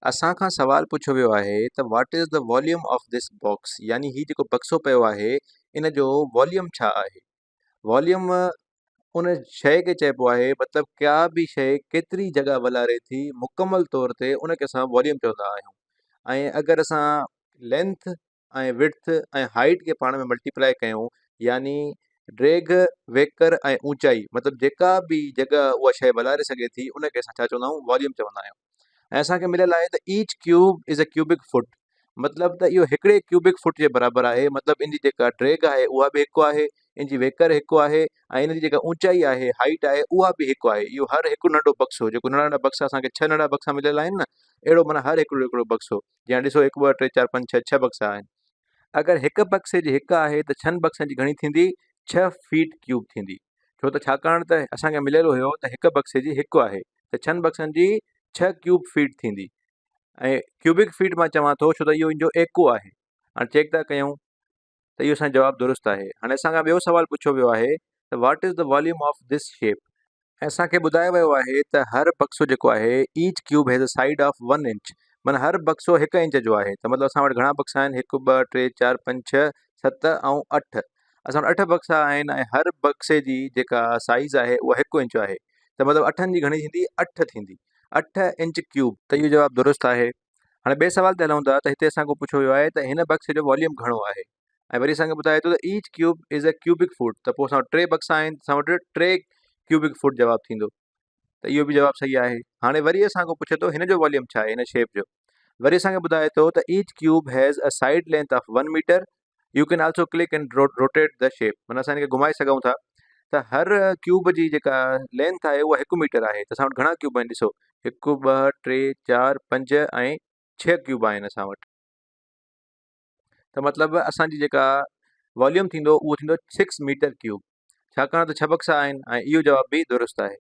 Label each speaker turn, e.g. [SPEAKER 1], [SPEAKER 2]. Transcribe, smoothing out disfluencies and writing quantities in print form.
[SPEAKER 1] اسان کان سوال پڇيو ويو آهي ته what is the volume of this box يعني هي جيڪو بڪسو پيو آهي ان جو واليوم ڇا آهي؟ واليوم ان شيء کي چئبو آهي مطلب ڪا به شيء ڪيتري جڳهه ولاري ٿي مڪمل طور تي ان کي اسان واليوم چوندا آهيون ۽ اگر اسان لينٿ ۽ وڊٿ ۽ هائيٽ کي پاڻ ۾ ملٽيپلائي ڪيون يعني ڊيگهه، ويڪر ۽ اوچائي مطلب جيڪا به جڳهه اها شيء ولاري سگهي ٿي ان کي اسان ڇا چوندا آهيون واليوم چوندا آهيون ۽ اسان کي مليل آهي ته each cube is a cubic foot مطلب ته اهو هڪڙي ڪيوبڪ فٽ جي برابر آهي مطلب ان جي جيڪا ڊيگهه آهي اها به هڪ آهي ان جي ويڪر هڪ آهي ۽ ان جي جيڪا اوچائي آهي هائيٽ آهي اها به هڪ آهي اهو هر هڪ ننڍو بڪسو جيڪو ننڍا ننڍا بڪسا اسان کي ڇهه ننڍا بڪسا مليل آهن نه اهڙو معنيٰ هر هڪڙو هڪڙو بڪسو جيئن ڏسو هڪ ٻه ٽي چار پنج ڇهه ڇهه بڪسا آهن. اگر هڪ بڪسي جي هڪ آهي ته ڇهن بڪسن جي گهڻي ٿيندي؟ ڇهه فيٽ ڪيوب ٿيندي. ڇو ته ڇاڪاڻ ته اسان کي مليل هيو ته هڪ بڪسي جي هڪ آهي ته ڇهن بڪسن جي ڇهه ڪيوب فيٽ ٿيندي ۽ ڪيوبڪ فيٽ مان چوان ٿو ڇو ته اهو ان جو ايڪو آهي. هاڻي چيڪ ٿا ڪيون ته اهو اسان جو جواب درست آهي. هاڻي اسان کان ٻيو سوال پڇيو ويو آهي ته what is the volume of this shape? ۽ اسان کي ٻڌايو ويو آهي ته هر بڪسو جيڪو آهي each cube has a side of one inch معنيٰ هر بڪسو هڪ انچ جو آهي ته مطلب اسان وٽ گهڻا بڪسا آهن هڪ ٻه ٽي چار پنج ڇهه ست ۽ اٺ اسان وٽ اٺ بڪسا آهن ۽ هر بڪسي جي جيڪا سائيز آهي اها هڪ انچ آهي ته مطلب اٺن جي گهڻي ٿيندي اٺ ٿيندي اٺ انچ ڪيوب ته اهو جواب درست آهي. هاڻي ٻئي سوال تي هلون ٿا ته هتي اسان کان پڇيو ويو آهي ته هن بڪس جو واليوم گهڻو آهي ۽ وري اسان کي ٻڌايو ٿو ته each cube is a cubic foot ته پوء اسان وٽ ٽي بڪسا آهن اسان وٽ ٽي ڪيوبڪ فوٽ جواب ٿيندو ته اهو به جواب صحيح آهي هاڻي وري اسان کان پڇي ٿو هن جو واليوم ڇا آهي هن شيپ جو وري اسان کي ٻڌائي ٿو ته each cube has a side length of 1 metre you can also click and rotate the shape معنيٰ اسان هن کي گهمائي سگهون ٿا ته هر ڪيوب جي جيڪا لينٿ آهي اها هڪ ميٽر آهي ته اسان وٽ گهڻا ڪيوب آهن ڏسو هڪ ٻه ٽي چار پنج ۽ ڇهه ڪيوب آهن اسان وٽ ته مطلب اسان جي جيڪا واليوم ٿيندو اهو ٿيندو سڪس ميٽر ڪيوب ڇاڪاڻ ته ڇهه بڪسا آهن ۽ اهو جواب به درست آهي.